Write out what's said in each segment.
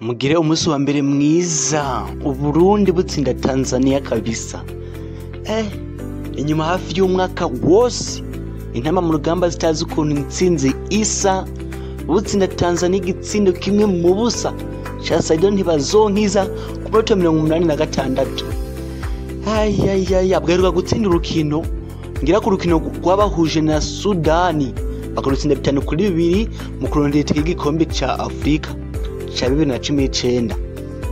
Mugire umunsi wa mbere mwiza. Uburundi butsinda Tanzania kabisa. Inyuma hafi y'umwaka wose intama mu rugamba zitazi ukuntu intsinzi isa, butsinda Tanzania igitsindo 1-0 ca Saido Ntibazonkiza ku minota 86. Ayayaya, bweruka gutsinda urukino ngira ku rukino rwabahuje na Sudani bakarutsinda 5-2 mu kurondera itike y'igikombe ca Afrika ca 2019.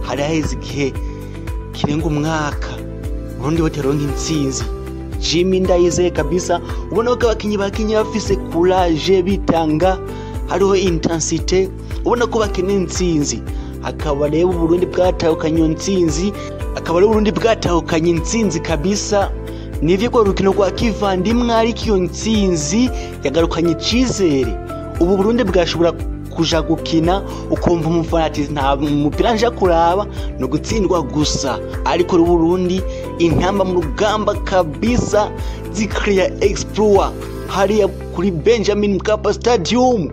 Hari haheze igihe kirenga umwaka Burundi bataronka intsinzi. Jimmy Ndayizeye kabisa, ubona ko abakinyi bakinyi bafise courage, bitanga, hariho intensité, ubona ko bakeneye intsinzi. Akaba rero Burundi bwatahukanye iyo ntsinzi, akaba rero Burundi bwatahukanye intsinzi kabisa. Nivyo ko urukino rwa kivandimwe, ariko iyo ntsinzi yagarukanye icizere. Ubu Burundi bwashobora kuja gukina ukumva umufana ati nta mupira nja kuraba, ni ugutsindwa gusa. Ariko Burundi intamba mu rugamba kabisa zikriya exploit hariya kuri Benjamin Mkapa Stadium,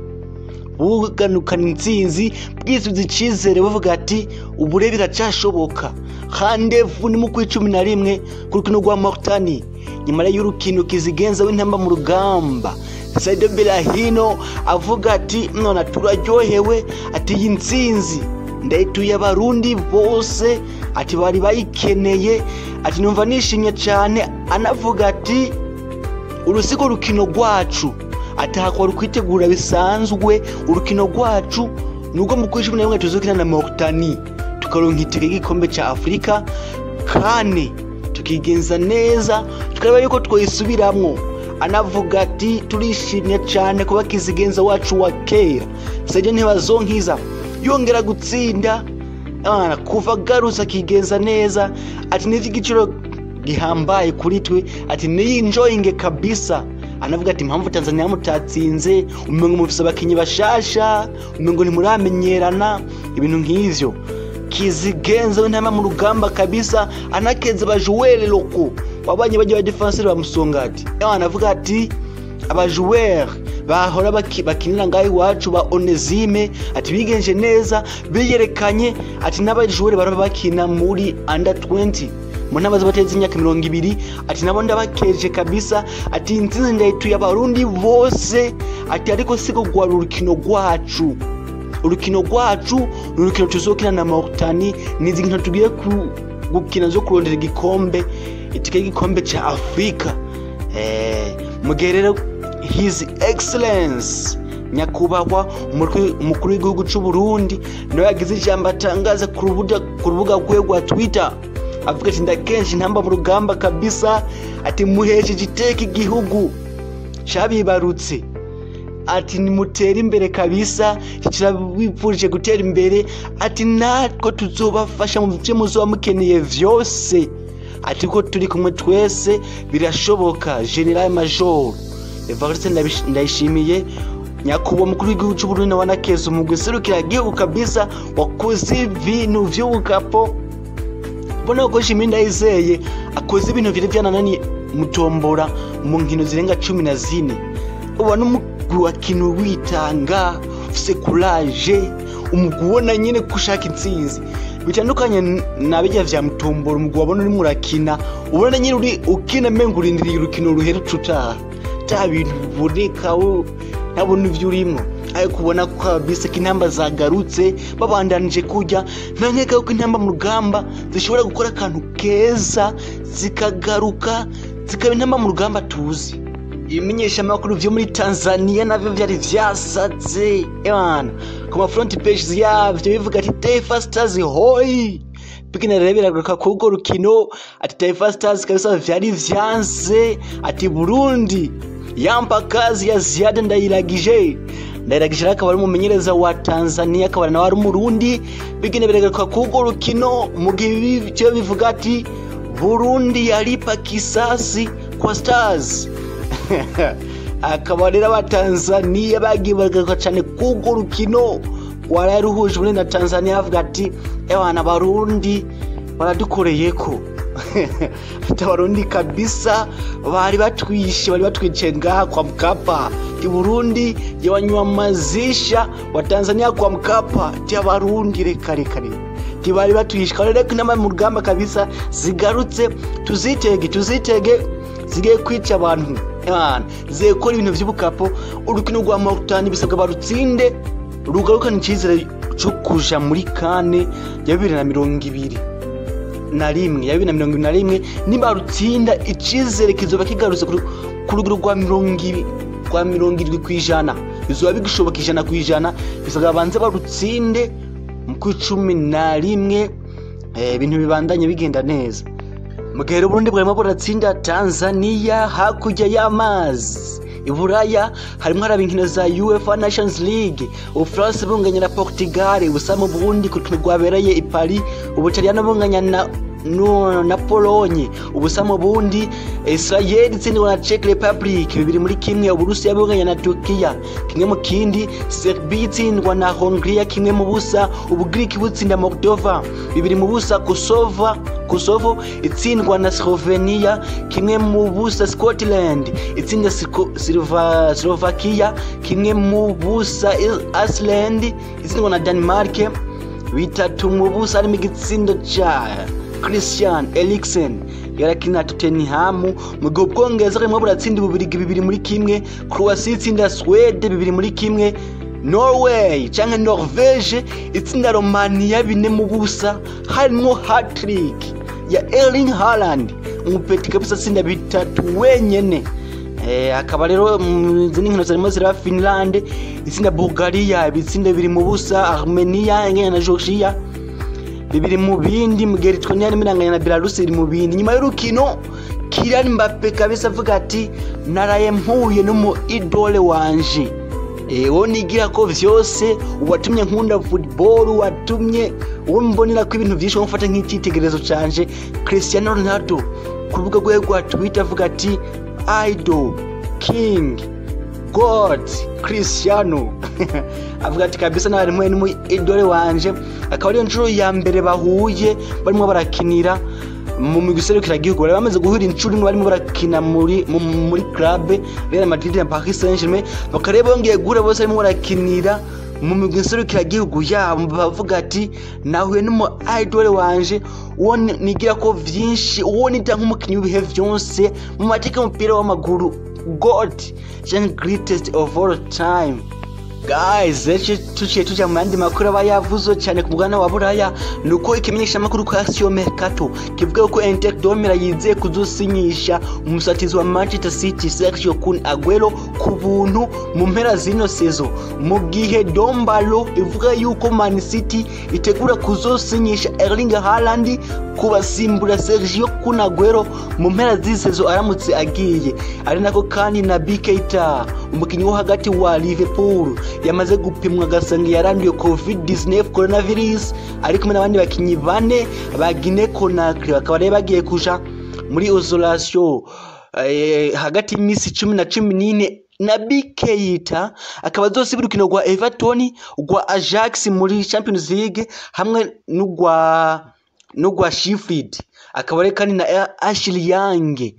buganukana intsinzi, bwisubiza icizere, bavuga ati ubu rero biracashoboka. Rendez-vous ni mu kwa 11 ku rukino rwa Mauritania. Nyuma y'urukino kizigenza w'intamba mu rugamba Saido Berahino avuga ati none turaryohewe, ati iyi ntsinzi ndayituye abarundi bose, ati bari bayikeneye, ati numva nishimye cyane. Anavuga ati urusigo rukino rwacu atahakora kwitegura bisanzwe, urukino rwacu nubwo mu kwa 11 tuzokina na Mauritania tukaronka itike y'igikombe ca Afrika, kandi tukigenza neza tukareba yuko twisubiramwo. Anavuga ati turishimye cyane kuba kizigenza wacu wa kera Saido Ntibazonkiza yongera gutsinda kuva garusa akigenza neza, ati ni igiciro gihambaye kuri twe, ati ni enjoying kabisa. Anavuga ati impamvu Tanzania mutatsinze umengo mufise abakinyi bashasha, umengo ntimuramenyerana, ibintu nk'ivyo. Kizigenza w'intama mu rugamba kabisa anakeza abajuwere loko wabanye baje ba defenseur bamusongati. Anavuga ati abajuwere bahora bakinira ngaho iwacu ba Onesime, ati bigenje neza biyerekanye, ati n'abajuwere baraba bakina muri under 20 mu ntamba z'abatezi imyaka 20, ati nabo ndabakeje kabisa, ati intsinzi ndayituye abarundi bose, ati ariko siko gwara urukino rwacu, urukino rwacu ni urukino tuzokina na Mauritania, ni izi tugiye gukina zo kurondera igikombe, itike y'igikombe ca Afrika. Mugihe rero His Excellence nyakubahwa umukuru w'igihugu c'u Burundi nawe yagize ijambo atangaza ku rubuga rwe rwa Twitter, avuga ati ndakenshi ntamba mu rugamba kabisa, ati muhesheje iteka igihugu cabibarutse, ati nimutere imbere kabisa, kirabipfurije gutera imbere, ati natwe tuzobafasha mu byo muzoba mukeneye vyose, ati ko turi kumwe twese birashoboka. General Major Evariste Ndayishimiye nyakubahwa mukuru w'igihugu c'u Burundi nawe anakeza umugwi serukira igihugu kabisa wakoze ibintu vy'ubukapo. Ubona ko Jimmy Ndayizeye akoze ibintu vyari vyanananiye mutombora mu nkino zirenga 14. Ubona umugwi wa kino witanga, ufise courage, umugwi ubona nyene kushaka intsinzi bitandukanye na bijya vya mutombora. Umugwi wabona uri murakina, ubona nyene uri ukina mengo urindiriye urukino ruhera ucutaha, ta bintu biboneka ntabona ivyo urimwo. Ariko ubona ko kabisa ko intamba zagarutse babandanije kurya, nta nkeka yuko intamba mu rugamba zishobora gukora akantu keza zikagaruka zikaba intamba mu rugamba tuzi. Ibimenyeshamakuru vyo muri Tanzania navyo vyari vyasatse ebana ku ma front pages yavyo bivuga ati Taifa Stars hoi bigina rero biragaruka kuko rukino, ati Taifa Stars kabisa vyari vyanse, ati Burundi yampa kazi ya ziada Ndayiragije. Ndayiragije akaba ari umumenyereza wa Tanzania, akaba nawe ari umurundi. Bigina biragaruka kuko rukino mu gihe ivyo bivuga ati Burundi yalipa kisasi kwa Stars. Akaba rero abatanzania bagiye bagaruka cyane kuko rukino wararuhuje Burundi na Tanzania, bavuga ati ewana abarundi baradukoreyeko. Abarundi kabisa bari batwishe, bari batwice ngaha kwa Mkapa. Ti Burundi yawanyamazisha wa Tanzania kwa Mkapa. Ti abarundi reka reka reka. Ti bari batwishe. Rero intama mu rugamba kabisa zigarutse, tuzitege tuzitege zigiye kwica abantu. Zigiye gukora ibintu vy'ubukapo. Urukino rwa Mauritania bisabwa barutsinde rugarukana icizere cyo kuja muri CAN ya 2021 ya 2021. Niba rutsinda icizere kizoba kigarutse ku rugero rwa 70%, bizoba bigishoboka 100%. Bisabwa banze barutsinde mu 11, ibintu bibandanye bigenda neza. Mu gihe Burundi bwarimo buratsinda Tanzania hakurya y'amazi, Iburaya harimwo haraba inkino za UEFA Nations League. Ubufaransa bunganya na Portugal ubusa mu Burundi ku rukino rwabereye i Paris. Ubutaliyano bunganya na Pologne ubusa mu Burundi. Israel itsindwa na Czech Republic 2-1. Uburusiya bunganya na Turkiya 1-0. Serbia itsindwa na Hongria 1-0. Ubugiriki butsinda Moldova 2-0. Kosovo itsindwa na Slovenia 1-0. Scotland itsinda Slovakia 1-0. Iceland itsindwa na Denmark 3-0. Harimo igitsindo ca Christian Eriksen yarakina Tottenham. Mu gihe Ubwongereza burimo buratsinda Ububirigi 2-1. Croatia itsinda Swede 2-1. Norway canke Norvege itsinda Romania 4-0, harimwo hat-trick ya Erling Haaland, umupeti kabisa atsinda 3 wenyene. Akaba rero izindi nkino zarimo ziraba: Finland itsinda Bulgaria ibitsinda 2-0, Armenia inganya na Georgia 2-2, mu gihe Lithuania irimo na Belarus 2-2. Nyuma y'urukino Kylian Mbappe kabisa avuga ati naraye mpuye n'umu idole wanje, uwo nigira ko vyose, uwatumye nkunda football, watumye uwo mbonera ko ibintu vyinshi, mufata nk'icyitegererezo canje, Cristiano Ronaldo. Ku rubuga rwe rwa Twitter avuga ati idol, king, god Cristiano. Avuga ati kabisa nari mwe n'umu idole wanje. Akaba ariyo nshuro ya mbere bahuye barimo barakinira mu migwi serukiragihugu. Bari bamaze guhura inshuro imwe barimo barakina muri club Real Madrid na Paris Saint-Germain, bakaba bongeye guhura bose barimo barakinira mu migwi serukiragihugu yabo. Bavuga ati nahuye n'umu idole wanje, uwo nigira ko vyinshi, uwo nita nk'umukinyi w'ibihe vyose mu mateka y'umupira w'amaguru, God canke greatest of all time. Guys, rero tuciye tuja mu yandi makuru aba yavuzwe cyane ku mugabane wa Buraya, nuko ikimenyeshamakuru Calcio Mercato kivuga ko Inter de Milan yizeye kuzosinyisha umusatizi wa Manchester City Sergio Kun Aguero ku buntu mu mpera zino saison, mu gihe Dombalo ivuga yuko Man City itegura kuzosinyisha Erling Haaland kubasimbura Sergio Kun Aguero mu mpera z'iyi saison aramutse agiye. Ari nako kandi na Keita, umukinnyi wo hagati wa Liverpool, yamaze gupimwa agasanga yaranduye COVID-19 coronavirus, ari kumwe n'abandi bakinyi bane ba Guinea Conakry, bakaba rero bagiye kuja muri isolation hagati y'imisi 10 na 14. Naby Keita akaba azosiba urukino rwa Everton, rwa Ajax muri Champions League hamwe n'urwa Sheffield. Akaba rero kandi na Ashley Young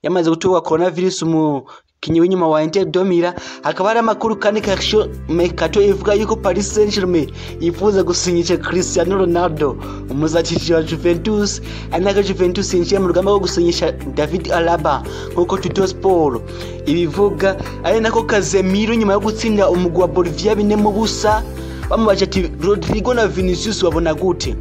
yamaze gutorwa coronavirus, umukinyi w'inyuma wa Inter de Milan. Hakaba hari amakuru kandi Calcio Mercato ivuga yuko Paris Saint-Germain yifuza gusinyisha Cristiano Ronaldo, umuzatirizi wa Juventus, ari nako Juventus yinjiye mu rugamba rwo gusinyisha David Alaba nk'uko Tuttosport ibivuga. Ari nako Casemiro nyuma yo gutsinda umugwi wa Bolivia 4-0, bamubaje ati Rodrigo na Vinicius babona gute?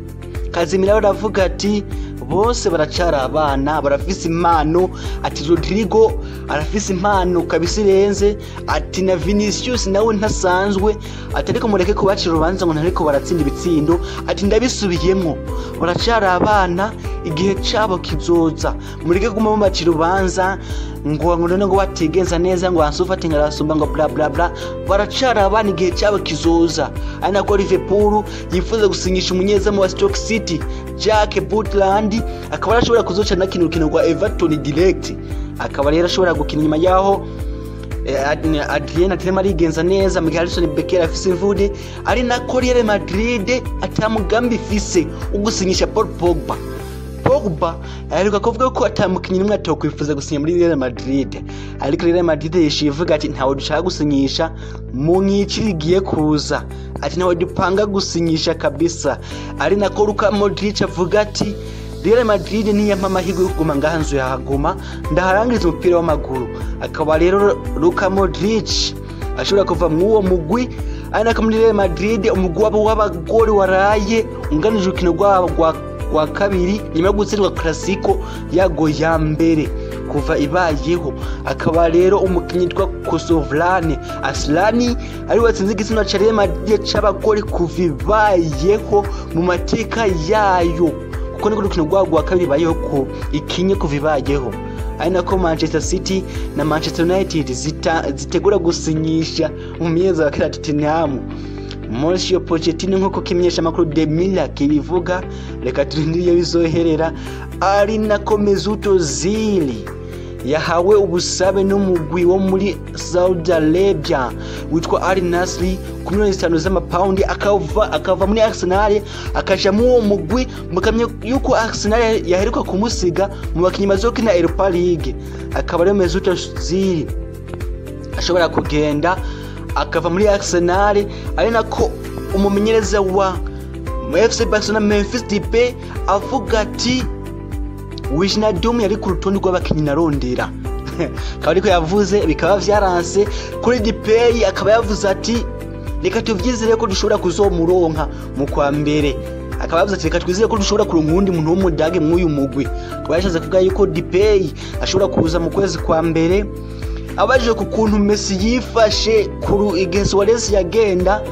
Casemiro aravuga ati bose baracara abana, barafise impano. Ati Rodrigo arafise impano kabisa irenze, ati na Vinicius nawe ntasanzwe, ati ariko mureke kubacira urubanza ngo ntariko baratsinda ibitsindo, ati ndabisubiyemwo, baracara abana, igihe cabo kizoza, mureke kuguma mubacira urubanza ngo none ngo batigenza neza, ngo Ansu Fati ngo arasumba, ngo bla bla bla, baracara abana, igihe cabo kizoza. Ari nako Liverpool yifuza gusinyisha umunyezamu wa Stoke City Jack Butland, akaba arashobora kuzoca nakina urukino rwa Everton direct, akaba rero ashobora gukina inyuma yaho Adrien atarimo arigenza neza, mu gihe Alisson Becker afise imvune. Ari nako Real Madrid ata mugambi ifise wo gusinyisha Paul Pogba. Paul Pogba aheruka kuvuga ko atamukinyi n'umwe atokwifuza gusinya muri Real Madrid, ariko Real Madrid yishiye ivuga ati ntawe dushaka gusinyisha mu nkiki rigiye kuza, ati ntawe dupanga gusinyisha kabisa. Ari nako Luka Modric avuga ati Real Madrid ntiyampa amahirwe yo kuguma ngaha, nzu yahaguma ndaharangiriza umupira w'amaguru. Akaba rero Luka Modric ashobora kuva mw'uwo mugwi. Ari nako muri Real Madrid umugwi wabo w'abagore waraye unganije urukino rwabo rwa kabiri nyuma yo gutsindwa Clasico yago ya mbere kuva ibayeho. Akaba rero umukinyi witwa Kosovrane Aslani ari watsinze igitsina ca Real Madrid c'abagore kuva ibayeho mu mateka yayo, kuko niko urukino rwabo rwa kabiri ibayeho ko ikinye kuva ibayeho. Ari nako Manchester City na Manchester United zitegura gusinyisha umumenyereza wa kera Tottenham Mauricio Pochettino, nk'uko kimenyesha amakuru de Mila kibivuga. Reka turindire iyo bizoherera. Ari nako Mesut Ozil yahawe ubusabe n'umugwi wo muri Saudi Arabia witwa Al Nassr ku miliyoni 5 z'amapawundi, akava muri Arsenal akaja mu uwo mugwi, mukamye yuko Arsenal yaheruka kumusiga mu bakinyi bazokina Europa League. Akaba rero Mesut Ozil ashobora kugenda akava muri Arsenal. Ari nako umumenyereza wa FC Barcelona Memphis Depay avuga ati Wijnaldum yari ku rutonde rw'abakinyi narondera, akaba ariko yavuze bikaba vyaranse kuri Depay. Akaba yavuze ati reka tuvyizere ko dushobora kuzomuronka mu kwa mbere. Akaba yavuze ati reka twizere ko dushobora kuronka uwundi muntu w'umudage mw'uyu mugwi. Akaba yashatse kuvuga yuko Depay ashobora kuza mu kwezi kwa mbere. Abajije ku kuntu Messi yifashe kuru igihe Suarez yagenda,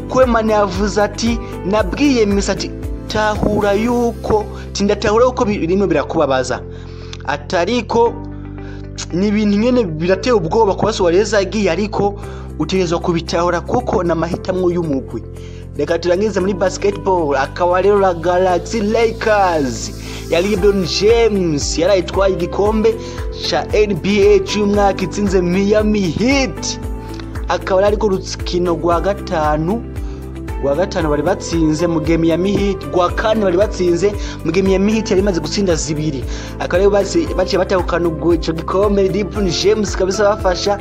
Koeman yavuze ati nabwiye Messi ati tahura yuko tindatahura yuko birimo birakubabaza, atariko ni ibintu nyene birateye ubwoba kuba Suarez agiye, ariko utegerezwa kubitahura kuko n'amahitamwo y'umugwi. Reka turangize muri basketball. Akaba rero la Galaxy Lakers ya LeBron James yarayitwaye igikombe ca NBA c'umwaka itsinze Miami Heat. Akaba ariko urukino rwa gatanu bari batsinze mu game ya Heat, rwa kane bari batsinze mu game ya Heat yari imaze gutsinda zibiri. Akaba rero baciye batahukana ubwo ico gikombe. LeBron James kabisa bafasha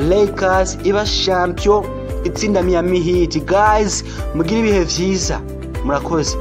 Lakers iba champion itsinda Miami Heat. Guys, mugire ibihe vyiza, murakoze.